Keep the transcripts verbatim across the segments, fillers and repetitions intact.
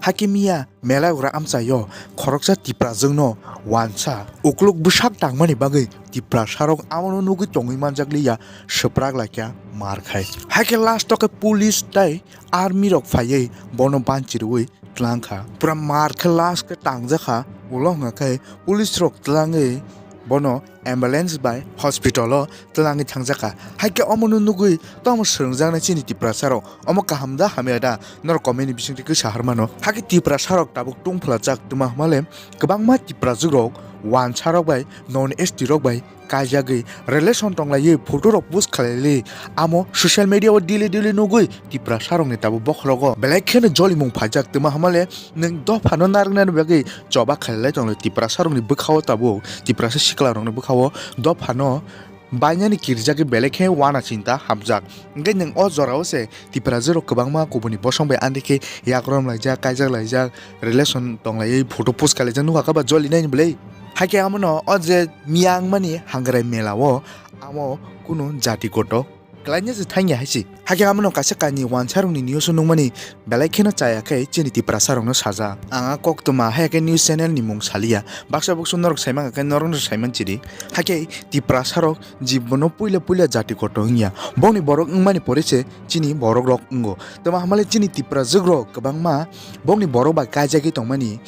Hakhe miya Melaghora amchaio khoroksa Tiprajwkno wansa ukluk bwsak tangmani bagwi Tiprasarok amono nugwi tongwi manjakliya, swprak laikha mar khai. Hakhe last o khe police tei army rok phaiwi bono banchi rwui twlangkha. Pura mar khe last khe tangjakha, ulo hwnkha khe police rok twlangwi bono ambulance bai hospital o twlangwi thangjakha. Hakhe omono nugwi tamo swrwngjaknai chini Tiprasarok, omo kaham da hamya da, norok comment ni bisingtwi kisa harmano. Hakhe Tiprasarok tabuk tungphlajak, twma hwnmale kwbangma Tiprajwk rok wansarok bai, non S T rok bai kaijagwi relation tonglaiwi photo rok post khwlaili, amo social media o daily daily nugwi Tiprasarokni tabuk bokhorogo belai kheno jolimung phaijak, twma hwnmale nwng dophano narwknani bagwi choba khailai tongo Tiprasarokni bwkhao tabuk, Tiprasa siklarokni bwkhao dophano bainani kirijagwi belai khe wana chinta hamjak. Hwnkhe nwng o jorao se Tiprajwk rok kwbangma kubuni bosong bai andikhe yakrom laijak, kaijak laijak, relation tonglaiwi photo post khailaijak nukha khe ba jolinaini bwlai. Hakhe amono o je miyang mani Hangrai mela o amo kunu jati koto kwlaina se thangya hai se. Hakhe amono kaisa kainwi wansarokni news o nukmani belai kheno chaya khe chini Tiprasarokno sajak. Ang a koktwma hai khe news channel ni mung saliya. Baksa buksu norok saimang khe norokno saiman chidi. Hakhe Tiprasarok jibono puila puila jati koto wngya. Bongni borok wngmani pore se chini borok rok wngo. Twma hwnmale chini Tiprajwk rok kwbangma bongni borok bai kaijagwi tongmani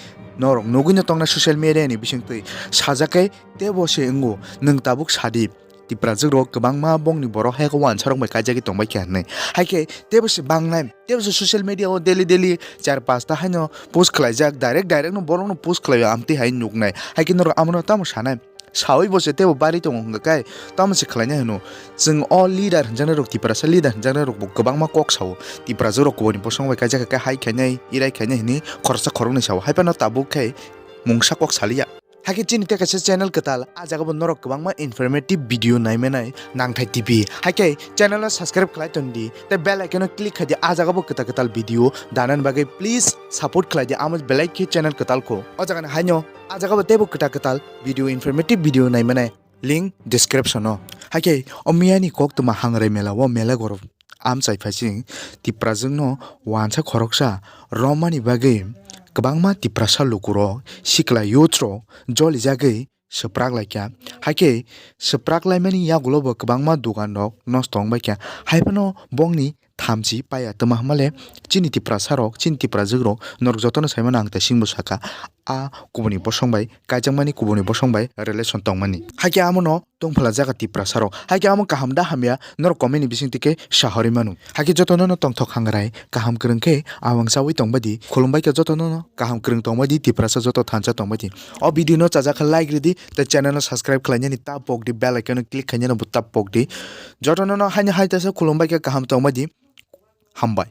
norok nugwino tongna social media ni bisingtwi sajak khe tebo se wngo. Nwng tabuk sadi. Tiprajwk rok kwbangma bongni borok hai khe wansarok bai kaijagwi tongbai khe hwnwi. Hai khe tebo se bangnai, tebo se social media o daily daily char pasta haino post khwlaijak, direct direct no borok no post khwlaio, amtwi hai nuknai. Hai khe norok amono tamo sanai? Sawi bo se tebo bari tongo hwnkha khe tamo se khwlainai hwno. Chwng o leader hwnjaknai rok, Tiprasa leader hwnjaknai rok bo kwbangma kok sao. Tiprajwk rok kubuni bosong bai kaijak khe hai khainai, irai khainai hwnwi khoroksa khoroknwi sao. Hai phano tabuk khe mungsa kok saliya. Hakhe chini tei kaisa channel kwtal, a jaga bo norok kwbangma informative video naimanai Nangthai T V. Hakhe channel o subscribe khlai tong di, tei bell icon o click khai di, a jaga bo kwtal kwtal video danani bagwi please support khlai di, amo belai khe channel kwtal kho. O jaga ni haino a jaga bo teibo kwtal kwtal video, informative video naimanai link description o. Hakhe o miyani koktwma Hangrai mela o mela gorok amchai phaising Tiprajwkno wansa khoroksa romani bagwi kwbangma Tiprasa lukurok, sikla youth rok jolijagwi swprak laikha. Hakhe swprak laimani yagulo bo kwbangma dogan rok nosto wngbaikha. Haiphano bongni thamchi paya, twma hwnmale chini Tiprasa rok, chini Tiprajwk rok norok jotono saimano ang tei singbo saka, a kubuni bosong bai kaijakmani, kubuni bosong bai relation tongmani. Hakhe amono tongphla jaga Tiprasa rok. Hakhe amo kaham da hamya norok comment ni bisingtwi khe sahorwi mano. Hakhe jotono no tongthok Hangrai kaham kwrwng khe awang chawi tongbai di, khulumbai khe jotono no kaham kwrwng tongbai di, Tiprasa joto thansa tongbai di. O video no chajak khe like ridi, tei channel no subscribe khlainani ta pok di, bell icon no click khainani bo ta pok di. Jotono no haino hai tesa khulumbai khe kaham tongbai di. Hambai.